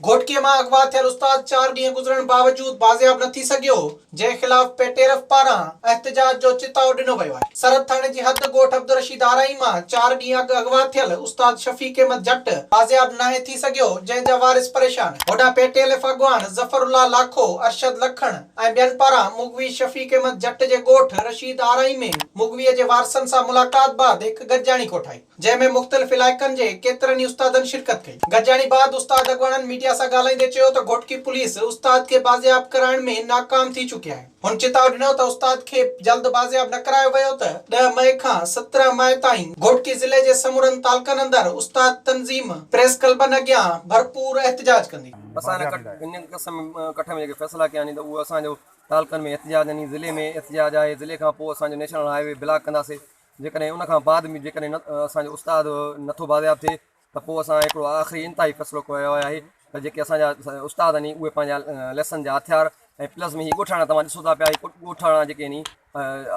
گهوٽڪي مان اغوا ٿيل استاد چار ڏينهن گذرڻ باوجود بازياب نه ٿي سگهيو، جنهن خلاف پي ٽي ايف پاران احتجاج جو چتاء ڏنو ويو آهي. سرحد ٿاڻي جي حد ڳوٺ عبدالرشيد آرائين مان چار ڏينهن اڳ اغوا ٿيل استاد شفيق احمد جٽ بازياب ناهي ٿي سگهيو، جنهن جا وارث پريشان. هوڏانهن پي ٽي ايل ايف اڳواڻ ظفر الله لاکو، ارشد لکڻ ۽ ٻين پاران مغوي شفيق احمد جٽ جي ڳوٺ رشيد آرائين ۾ مغوي جي وارثن سان ملاقات بعد هڪ گڏجاڻي ڪوٺائي. جنهن ۾ مختلف علائقن جي ڪيترن ئي استادن شرڪت ڪئي. گڏجاڻي بعد استاد اڳواڻن ميڊيا سان ڳالهائيندي چيو ته گهوٽڪي پوليس استاد کي بازياب ڪرائڻ ۾ ناڪام ٿي چڪي آهي. هن چتاء ڏنو ته استاد کي جلد بازياب نه ڪرايو ويو ته ڏهه مئي کان 17 مئي تائين گهوٽڪي ضلعي جي سمورن تعلقن اندر استاد تنظيم پريس ڪلبن اڳيان ڀرپور احتجاج ڪندي. اسان هن قسم ڪٺ ۾ جيڪي فيصلا ڪيا آهن ته اهي اسان جو تعلقن ۾ احتجاج يعني ضلعي ۾ احتجاج آهي ضلعي کان پوء اسان جو نيشنل هاء وي بلاڪ ڪنداسي جيڪڏهن ان کان بعد به جيڪڏهن اسان جو استاد نٿو بازياب ٿئي ته پوء اسان هڪڙو آخري انتهائي فيصلو ڪيو آهي ته جيڪي اسان جا استاد آهن اهي پنهنجا ليسن جا هٿيار ۽ پلس ۾ هي ڳوٺاڻا توهان ڏسو ٿا پيا هي ڳوٺاڻا جيڪي آهن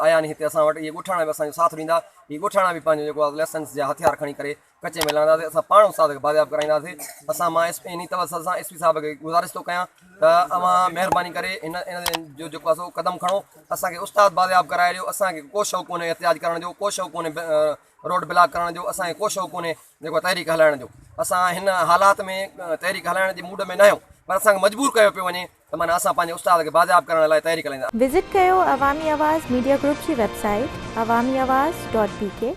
آيا آهن هتي اسان وٽ اهي ڳوٺاڻا به اسان جو ساٿ ڏيندا هي ڳوٺاڻا به پنهنجو جيڪو آهي ليسنس جا هٿيار کڻي ڪري ڪچي ۾ لهنداسين اسان پاڻ استاد کي بازياب ڪرائينداسين اسان مان ايس پي انهي توسط سان ايس پي صاحب کي گذارش ٿو ڪيان ته اوهان مهرباني ڪري هن ان جو جيڪو آهي سو قدم کڻو اسان کي استاد بازياب ڪرائي ڏيو اسان کي ڪو شوق ڪونهي احتجاج ڪرڻ جو ڪو شوق ڪونهي روڊ بلاڪ ڪرڻ جو اسان کي ڪو شوق ڪونهي جيڪو تحريڪ هلائڻ جو اسان هن حالات ۾ تحريڪ هلائڻ جي موڊ ۾ نه آهيون پر اسان کي مجبور ڪيو پيو وڃي ته معنيٰ اسان پنهنجي استاد کي بازياب ڪرڻ لاء تحريڪ هلائيندا وزٽ ڪيو عوامي آواز ميڊيا گروپ جي website Awami Awaz dot B K.